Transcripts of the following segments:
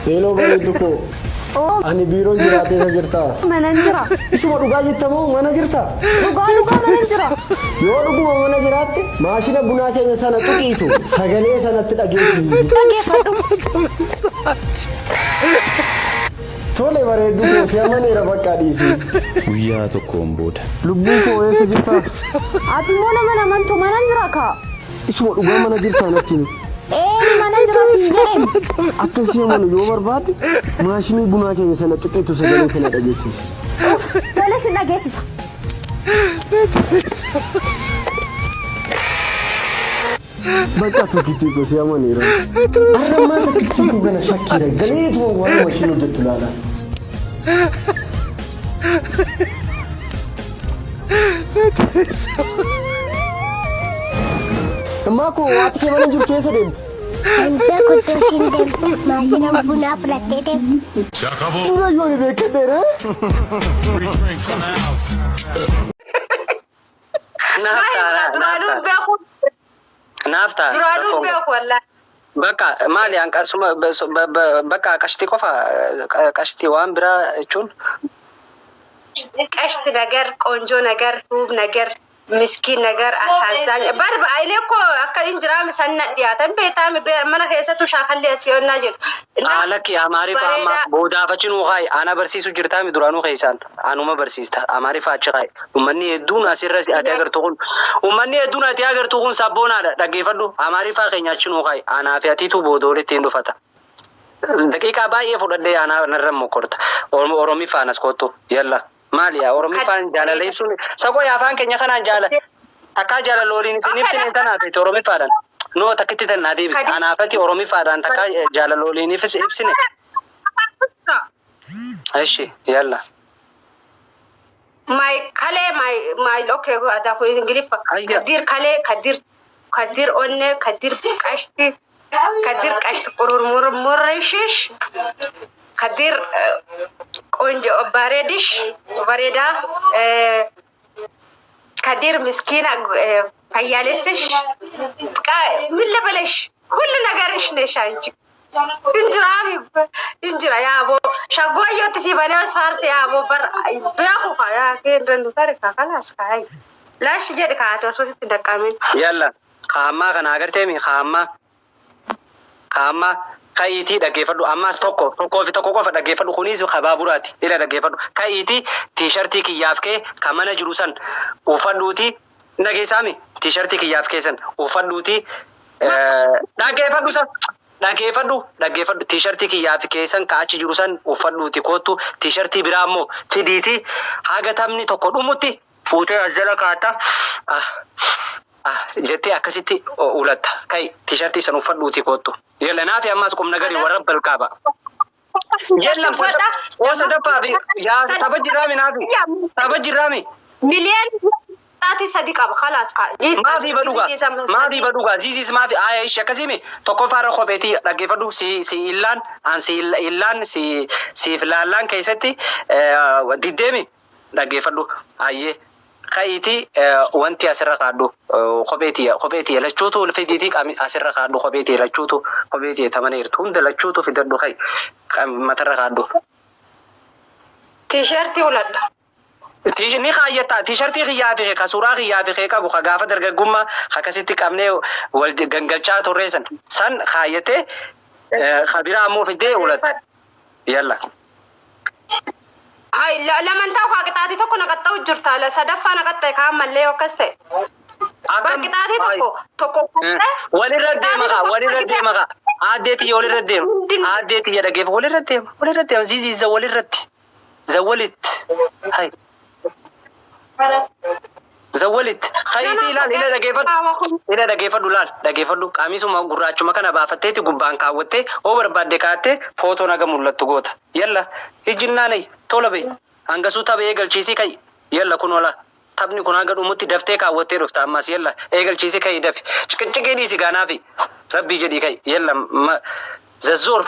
Hello bareeddu koo. Oo Ani biiroon jiraatee isa jirtaa? manan jira. Isuma dhugaa jettamoo mana jirtaa? Dhugaa dhugaa manan jira. Yoo dhuguma mana jiraatte maashina bunaa keenya sana tuqiitu sagalee sanatti dhageessi. Dhageeffadhu. Tole bareeddu koo si amaneera bakka dhiisi. Guyyaa tokkoon booda. Lubbuu koo eessa jirtaa? Ati immoo nama namantu manan jira kaa. Isuma dhugaa mana jirtaa natti himi. Ee manan jira siin jedheem. Akka si amanu yoo barbaadde maashinii bunaa keenya sana tuqiitu sagalee sana dhageessisi. Uff tole sin dhageessisa. Bakka tokkittii koo si amaneera. Har'ammaa tokkittii koo kana shakkiira galeetuma waan mashiin hojjettu laala. Ammaa koo haati kee mana jirtu eessa deemte? Hanga kutuu siin deemte maashina bunaa fudhattee deemte. Dura yoo ni beekadheera. Naaf ta'a naaf Duraanuu ta'a. beeku. Naaf ta'a. Duraanuu Rakkoon qabu. beeku wallaahi. Bakka maali hanqasuma bakka qashtii qofa qashtii waan biraa jechuun ቀሽት ነገር ቆንጆ ነገር ውብ ነገር ምስኪን ነገር አሳዛኝ በር እኔ እኮ akka injiraam sanna dhiyaatan beektaa mana keessattuu shaakalli asii onnaa jiru. Lakki Amaariffaa amma boodaafachi nuu kaayi ana barsiisu jirtaami duraanuu keessaan anuma barsiista Amaariffaa achi kaayi ummanni hedduun asirra ati agartu kun ummanni hedduun ati agartu kun sabboonaadha dhaggeeffadhu Amaariffaa keenya achi nuu kaayi anaa fi atiitu booda walitti hin dhufata. Daqiiqaa baay'ee fudhadhee anaa narra mokkorta Oromiffaan as kottu yalla maali yaa Oromiffaan jaalala ibsuun saqoo yaa afaan keenya kanaan jaala takkaa jaalala waliin isin ibsine tanaaf itti Oromiffaadhaan. Noo takkitti tan naa deebise anaafati Oromiffaadhaan takkaa jaalala waliin ibsine. Ishi yalla. My kale my my okay ada ko ingilifa Ayya. kadir kale kadir kadir onne kadir qashti kadir qashti qurur mur murrishish kadir ቆንጆ ባሬዲሽ ባሬዳ ከዲር ምስኪን ፈያሌስሽ ምን ልበለሽ ሁሉ ነገርሽ ነሽ አንቺ። እንጅራም እንጅራ ያቦ ሸጎዮት ሲበኔስ ፋርስ ያቦ በር ቢያኩ ያ ከንደንዱ ታሪካ ካላስ ካይ ላሽ ጀድ ካቶ ሶስት ደቃሜን Yalla kaammaa kana agarteemi kaammaa kaammaa ka'iitii dhaggeeffadhu ammaas tokko tokkoo fi tokko qofa dhaggeeffadhu kunis kabaaburaati ila dhaggeeffadhu ka'iitii tiishartii kiyyaaf kee ka mana jiru san uffadhuuti dhageessaami tiishartii kiyyaaf kee san uffadhuuti dhaggeeffadhu san dhaggeeffadhu dhaggeeffadhu tiishartii kiyyaaf kee san ka achi jiru san uffadhuuti koottu tiishartii biraa immoo fidiiti haga taphni tokko dhumutti fuutee as jala kaata ah ah jettee akkasitti ulatta kai tiishartii san uffadhuuti koottu yalla naafi ammaas qubna gari warra balqaaba yalla oo sadaffaa fi yaa tapha jirraami naafi tapha jirraami ሚሊየን ጣቲ ሰዲ ቀብ ከላስ ካ maafi badhugaa maafi badhugaa ziizis maafi aya ishi akkasimi tokkoffaarra kopheetii dhaggeeffadhu si si illaan an si illaan si siif laallaan keessatti diddeemi dhaggeeffadhu ayyee ka'iitii wanti asirra kaadhu kopheetii kopheetii lachuutu fidiitii asirra kaadhu kopheetii lachuutu kopheetii tamaneertu hunda lachuutu fidadhu kai matarra kaadhu. ቲሸርት ይውላል Ni kaayyata tiishartii kiyyaa fi ka suuraa kiyyaa fi kee qabu ka gaafa dargaggummaa akkasitti qabnee wal gangalchaa turre san san kaayyatee ka biraa ammoo fiddee ulatta. Yalla. አይ ለመንታው ቅጣቴ tokko naqaxxa'u jirta sadaffaa naqaxxa'e kaan mallee akkas ta'e bar qixaatii tokko tokko Walirra deema kaa walirra deema kaa aaddee tiyya walirra deema aaddee tiyya dhageef walirra deema walirra deema ziizii walirratti zawwalitti hay zawwalitti kayitii ilaal ila dhageeffadhu ila dhageeffadhu laal dhageeffadhu qaamisuma gurraachuma kana baafatteeti gubbaan kaawwattee hoo barbaadde kaattee footoon haga mul'attu goota yalla ijinnaanay tola bee hangasuu tapha eegalchiisii ka'i yalla kun ola taphni kun haga dhumutti daftee kaawwattee dhufta ammas yalla eegalchiisii ka'i dafi ciqiciqee dhiisi gaanaafi rabbii jedhii ka'i yalla zazzoor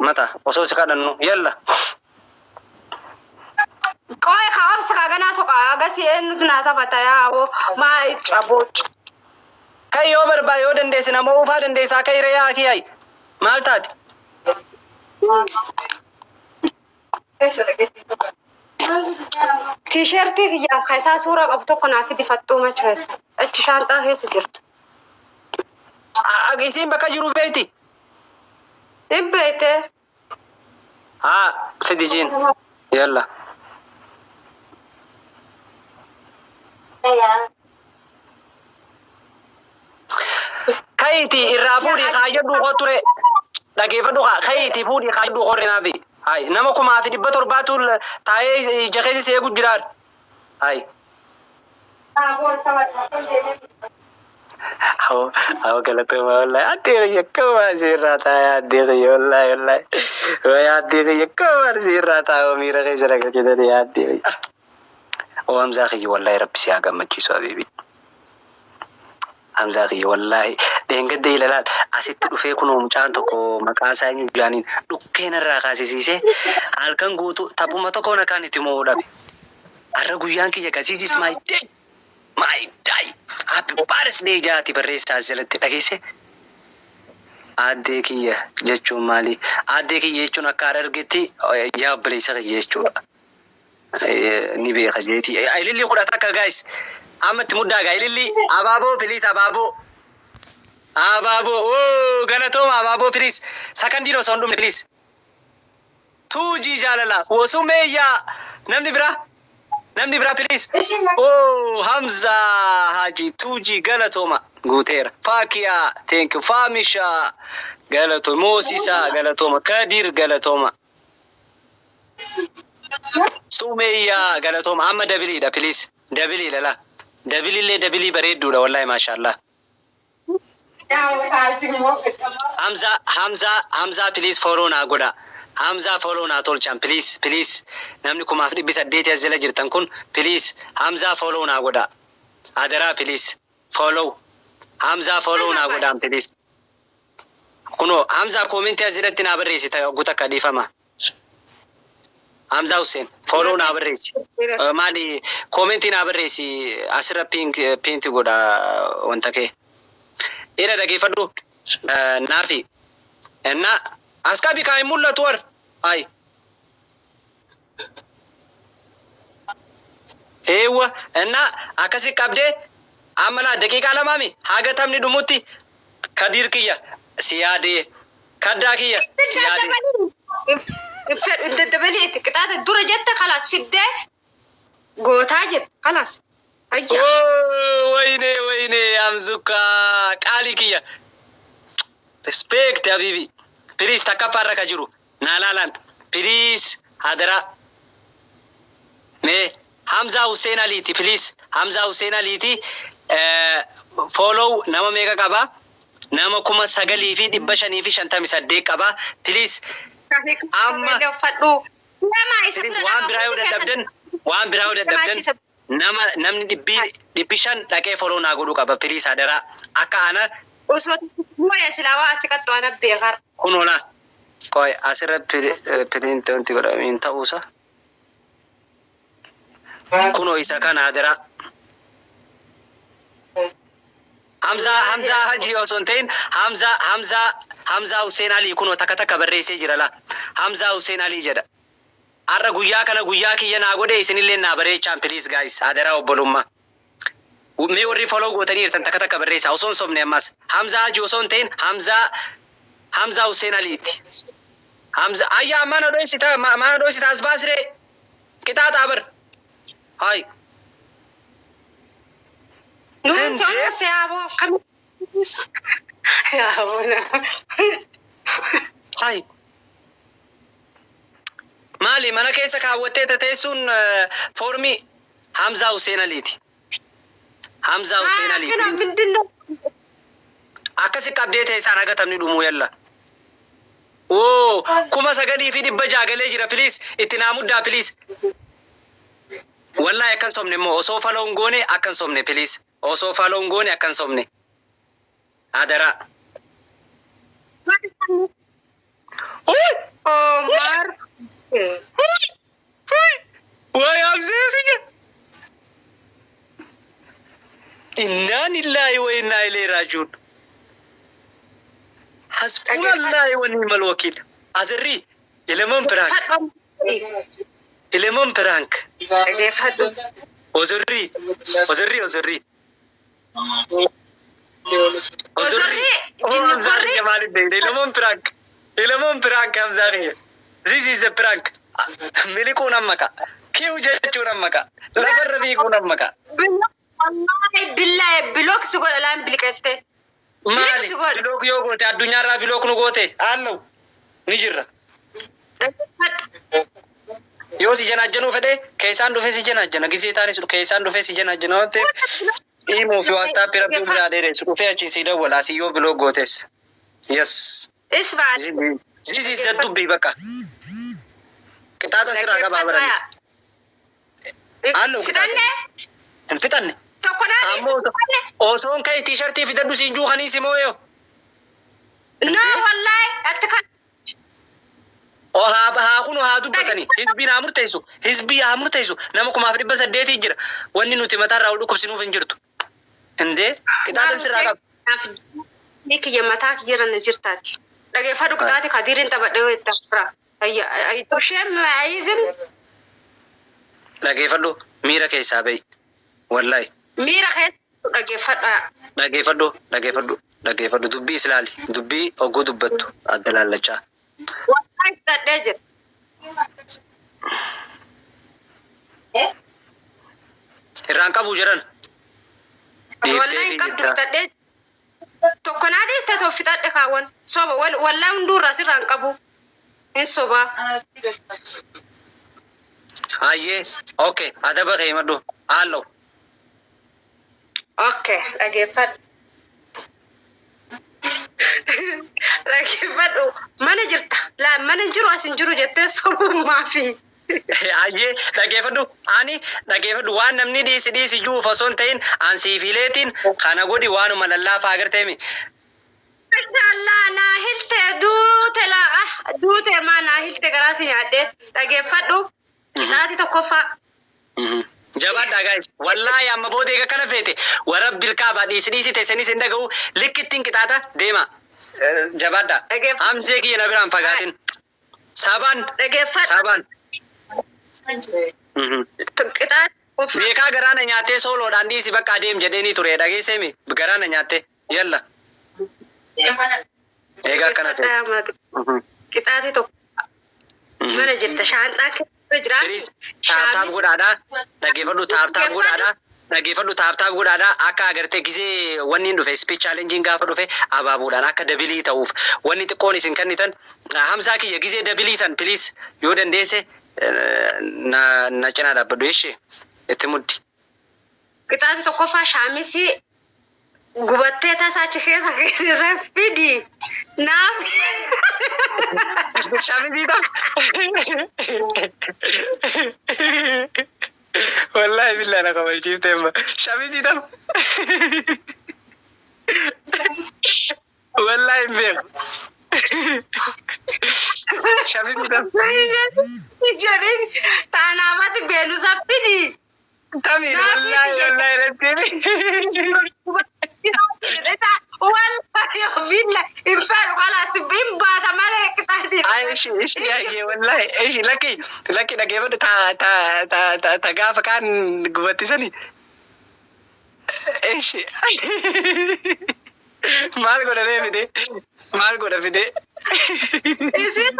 mata osoo si kadhannu yalla. ቆይ ከአብስ ካገና ሶቃ አገሲ እንትና ተፈታ ያቦ ማ ጫቦች Kai yoo barbaade yoo dandeesse nama oofaa dandeessaa kai re'aa kiyyaay maal taate? Tiishartii kiyyaan kan isaa suuraa qabu tokko naaf fidi fattuu machi keessa. Achi shaanxaa keessa jirti. Isiin bakka jiru beekti. Hin beekte. Haa fidi jiin. Yalla. Kayitii irraa fuudhii kaayyadhu koo ture. Dhageeffadhu kayitii fuudhii kaayyadhu koo naafi. Hai nama 1700 taa'ee ija keessa seegu jiraan. Hai. Awo galatooma wallahi addee kiyya akkuma asirraa taa'ee addee kiyya wallahi wallahi. Wayi addee kiyya akkuma asirraa taa'ee miira keessa nagalchitanii addee kiyya. Oo Hamzaa kiyya wallahi rabbi si haa gammachiisu habiibi. Hamzaa kiyya wallahi dheengadda ilaalaal asitti dhufee kunoo mucaan tokko maqaa isaa eenyu jaaniin dhukkeen irraa kaasisiisee halkan guutuu taphuma tokkoon akkaan itti mo'uu dhabe. Har'a guyyaan kiyya this is my day. My day. Happy birthday jaati barreessaa as jalatti dhageesse. Addee kiyya jechuun maali? Addee kiyya jechuun akka haadha argetti yaa obboleessa kiyya jechuudha. Ni beeka jeeti. Ililli 11 guys. Amma itti muddaa gaa ililli abaaboo please abaaboo. Abaaboo oo galatooma abaaboo please. Sakandiin osoo hin dhumne please. Tuujii jaalala wosumeeyyaa namni biraa. Namni biraa please. Oh Hamza Haji Tuujii galatooma guuteera. Faakiyaa thank you. Faamisha galatooma. Moosisaa galatooma. Kadir galatooma. Sumeeyyaa galatooma. Amma dabiliidha please. Dabiliidha la. Dabilillee dabilii bareedduudha wallahi maashaallah. Hamza Hamza Hamza please follow naa godha. Hamza follow naa tolchan please please. Namni 1800 as jala jirtan kun please Hamza follow naa godha. Adaraa please follow. Hamza follow naa godhaan please. Kunoo Hamza koomentii as jalatti naa barreessi guutuu akka dhiifama. Hamza Hussein follow naa barreessi. Maali koomentii naa barreessi asirra piinti godha wanta kee. Ira dhageeffadhu naafi. Na as qabi kaa hin mul'atu war. Hai. Eewwa na akkasi qabdee amma laa daqiiqaa lamaami haga taphni dhumutti Kadiir kiyya si yaadee kaddaa kiyya si yaadee. Daddabaleeti qixaata dura jette kalaas fiddee gootaa jette kalaas. Ayyaa. Wayne wayne Hamzuka qaalii kiyya. Respect habibi. Please takkaffaarra ka jiru naa laalaan please hadaraa. Mee Hamza Hussein Aliiti please Hamza Hussein Aliiti follow nama meeqa qaba? Nama 9558 qaba. Please amma Uffadhu. Nama isa bira waan biraa yoo dadhabdan waan biraa yoo dadhabdan nama namni 500 dhaqee follow naa godhuu qaba please hadaraa akka ana Osoo mooya silaa waa asii qaxxoo ana beekar. Kun ola. Qoy asirra piriinti wanti godhamiin ta'uusa. Kunoo isa kana hadaraa. Hamza Hamza Haji osoo hin ta'in Hamza Hamza Hamza Hussein Ali kunoo takka takka barreessee jira la. Hamza Hussein Ali jedha. Har'a guyyaa kana guyyaa kiyya naa godhe isinillee naa bareechaan please guys hadaraa obbolummaa. Mee warri follow gootanii jirtan takka takka barreessaa osoo hin sobne ammas. Hamza Haji osoo hin ta'in Hamza Hamza Hussein Aliiti. Hamza ayyaa mana dhoysita mana dhoysita as baasiree qixaaxa bar. Hai. Nuun soona siyaaboo kam. Yaaboo na. Hai. Maali mana keessa kaawwattee teessuun foormii Hamza Hussein Aliiti. Hamza Hussein Ali. ምንድን ነው? Akkasi qabdee teessaan haga taphni dhumuu yalla. Oo 9600 galee jira please itti naa muddaa please. Wallahi akkan sobne immoo osoo follow hin goone akkan sobne please. Osoo follow hin goone akkan sobne. Adaraa. Uy! Omar. Uy! Uy! Waay Hamzee kiyya. Innaa lillahi wa innaa ilayhi raaji'uun. Hasbunallahi wa ni'mal wakiil. Azirrii Elemoon prank. Elemoon prank. Dhaggeeffadhu. Ozorri. Ozorri ozorri. Ozorri, jinni korri. Elemoon prank. Elemoon prank Hamzaa kiyya. This is a prank. Miliquun amma ka. Kiw jechuun amma ka. Lafarra fiiguun amma ka. Wallaahi billaahi block si godha laan biliqette. Maali? Si godha. Block yoo goote addunyaarraa block nu goote haallau ni jirra. Dhaggeeffadhu. Yoo si janaajjanuu fedhe keessaan dhufee si janaajjana. Gisee taanis keessaan dhufee si janaajjana waan ta'eef imo fi WhatsApp rabbi biraa dheeressu dhufee achi si dawwala asii yoo block gootes. Yes. Isfaan. This is the dubbii bakka. Qixaaxa sirraa qabaa baranis. Haallau. Fixannee? Hin fixanne. Tokko naan Ammoo osoon ka'e T-shirtii fidadhu siin juukanii si mooyoo. No, wallaahi atti kan. O haa haa kun haa dubbatani. Hizbiin haa murteessu. Hizbii haa murteessu. Nama 1800 jira. Wanni nuti mataarraa ol dhukkubsinuuf hin jirtu. Indee qixaaxa sirraa qaba. Ni kiyya mataa kiyyarra na jirtaati. Dhaggeeffadhu qixaati kadiiriin taphadhee itti afura. Isheen ayizin. Dhaggeeffadhu, miira keessaa bahi. Wallahi. Miira keessa dhaggeeffadha. Dhaggeeffadhu, dhaggeeffadhu, dhaggeeffadhu, dubbii ilaali. Dubbii ogguu dubbattu adda laallachaa. Wallaahi fixadhee jira. Irraan qabu jedhan. Wallaahi hin qabdu, fixadhee tokko naa dhiiste too fixadhe kaawwan. Soba, wallaahi hunduurraa sirraa hin qabu. Hin sobaa. Hayyee, okay, adaba kee himadhu. Haallo. Okay, dhaggeeffadhu. Dhaggeeffadhu. Mana jirta. Laa, mana hin jiru, as hin jiru jettee sobummaa fi. Hayyee, dhaggeeffadhu. Ani dhaggeeffadhu, waan namni dhiisi dhiisi juuf osoo hin ta'in an siifileetiin kana godhi, waanuma lallaafaa agarteemi. Mashallah, naa hilte duute laa, ah, duute maa naa hilte garaa si nyaadhe. Dhaggeeffadhu. Qixaati tokkoffaa. Jabaadhaa guys. Wallaahi amma booda eega kana feete warra bilkaabaa dhiisi dhiisi teessanis hin dhaga'u likkittiin qixaata deema. Jabaadhaa. Dhaggeeffadhu. Hamzee kiyya na biraan fagaatin. Sabaan. Dhaggeeffadhu. Sabaan. Qixaati tokkoffaa. Beekaa garaana nyaattee sooloodhaan dhiisi bakka adeem jedheenii ture, dhageesseemi garaana nyaattee yalla. Egaa akkana ta'e. Qixaati tokko. Mana jirta, shaanxaa keessa jira. Please tap tap godhaadhaa. Dhaggeeffadhu, tap tap godhaadhaa. Dhaggeeffadhu, tap tap godhaadhaa. Akka agartee gisee wanni hin dhufe, speech challenge gaafa dhufe, abaaboodhaan akka double ta'uuf wanni xiqqoon isin kennitan. Hamzaa kiyya, gisee double san please yoo dandeesse na cinaa dhaabbadhu ishee itti muddi. Qixaati tokkoffaa, shaamisii gubattee tasaa achi keessa keessa fidi. Naaf. Shaamizii ta'a. Wallaahi billaa na kabalchiifte amma. Shaamizii ta'a. Wallaahi hin beeku. Shaamizii ta'a. Jedhin taanaafati beelusa fidi. Tamiin wallaahi wallaahi irratti. Wallahi billa hin fedhu, kalaas hin baata malee qixaati. Ay, ishi ishi yaagee wallahi ishi, lakki lakki, dhageeffadhu, ta ta ta ta ta gaafa kaan gubattisani. Ishi maal godha ree fide? Maal godha fide? Isiin.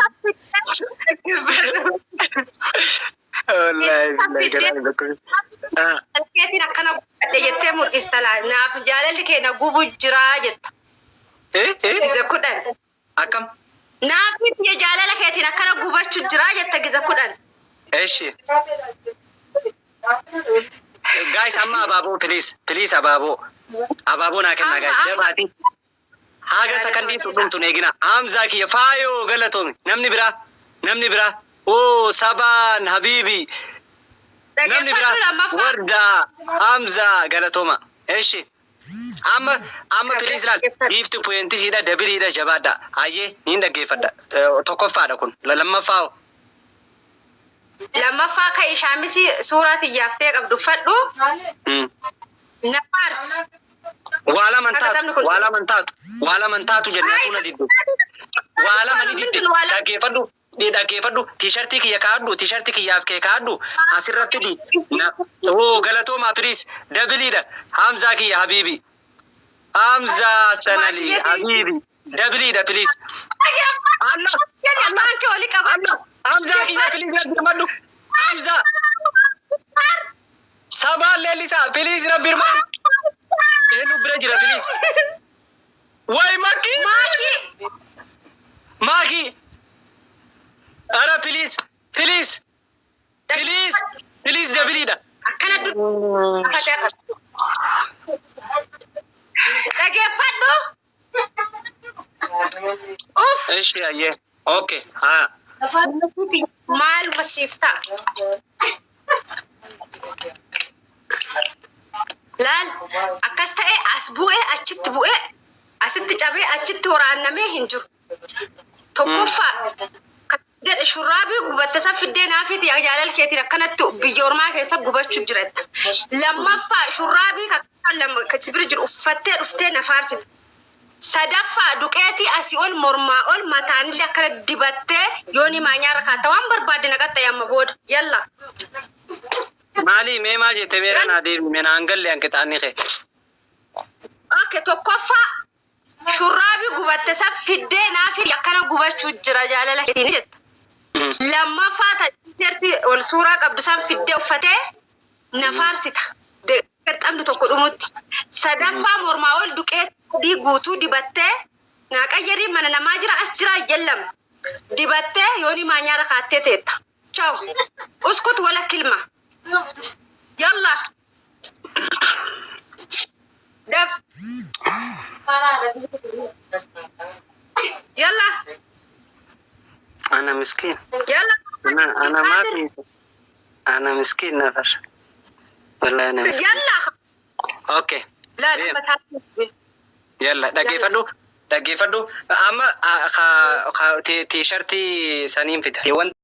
Wallahi billahi garaan tokko. Ah. Keetiin akkana godhadhe jettee mul'ista laa. Naaf jaalalli kee na gubu jiraa jetta. Eh eh. Gize 10. Akkam? Naaf biyya jaalala keetiin akkana gubachuu jiraa jetta gize 10. Eshi. Guys, amma abaaboo please, please, abaaboo. Abaaboo naa kennaa guys, dabaati. Haga sakandii dhumtu eegina. Hamzaa kiyya faayoo galatoomi. Namni biraa, namni biraa. Oo, sabaan habiibi. Namni biraa. Dhaggeeffadhu lammaffaa. Wardaa Hamzaa galatooma. Eshi. Amma amma please laal. Gift pointisiidha, doubleiidha, jabaadha. Hayyee, niin dhaggeeffadha. Tokkoffaadha kun. Lammaffaa hoo? Lammaffaa ka'e, shaamisii suuraa xiyyaafte qabdu uffadhu. Nafaarsi. Waa lama hin Akka taatu. taphni kun- Waa lama hin taatu. Waa lama hin taatu jennee na didde. Waa lama ni didde. Dhaggeeffadhu. Dhaggeeffadhu, tiishartii kiyya kaa'adhu, tiishartii kiyyaaf kee kaa'adhu, asirra fidi. Oo, galatoomaa, please, doubleiidha. Hamzaa kiyya, habiibi. Hamzaa sanalii, habiibi. Doubleiidha, please. Allah, Allah, Afaan kee olii qabadhu. Hamzaa kiyya, please, rabbi hirmadhu. Hamzaa. Sabaan leellisaa, please, rabbi hirmadhu. Eenyu bira jira, please? Way makkii! Maakii. Maakii! Ara, please, please, please, please, doubleiidha. Akkana dhageeffadhu. Uff. Ishi, ayyee. Okay. Haa. Maaluma siif ta'a? Laal, akkas ta'e, as bu'ee, achitti bu'ee, asitti cabee, achitti waraannamee hin jiru. Tokkoffaa kan jedhe, shurraabii gubatte san fiddee naafiti, jaalala keetiin akkanatti biyya ormaa keessa gubachuu jiratta. Lammaffaa, shurraabii kan lama kan si bira jiru uffattee dhuftee na faarsite. Sadaffaa, duqeetii asii ol mormaa ol mataanillee akkana dibattee yooni maanyaarra kaatta, waan barbaadde naqaxxa amma booda. Yalla. Maali, mee maal jette? Mee naa deebi, mee naan galle hanqixaanni kee. Okay, tokkoffaa, shurraabii gubatte san fiddee naafi, akkana gubachuu jira jaalala keetiin jetta. Lammaffaa, tiishartii ol suuraa qabdu san fiddee uffatee na faarsita. Qaxxamni tokko dhumutti. Sadaffaa, mormaa ol duqee adii guutuu dibattee naa qayyarii, mana namaa jira, as jira yellam. Dibattee yooni maanyaara kaattee teetta. Ciao. Uskut wala kilma. Yalla. Daf. Yalla. Ana miskiin. Yalla. Ana ana maafi ana miskiin nafar. Wallahi ana miskiin. Yalla. Okay. La Deem. la masaa. Yalla, dhaggeeffadhu. Dhaggeeffadhu. Amma tiishartii saniin fida. Wanta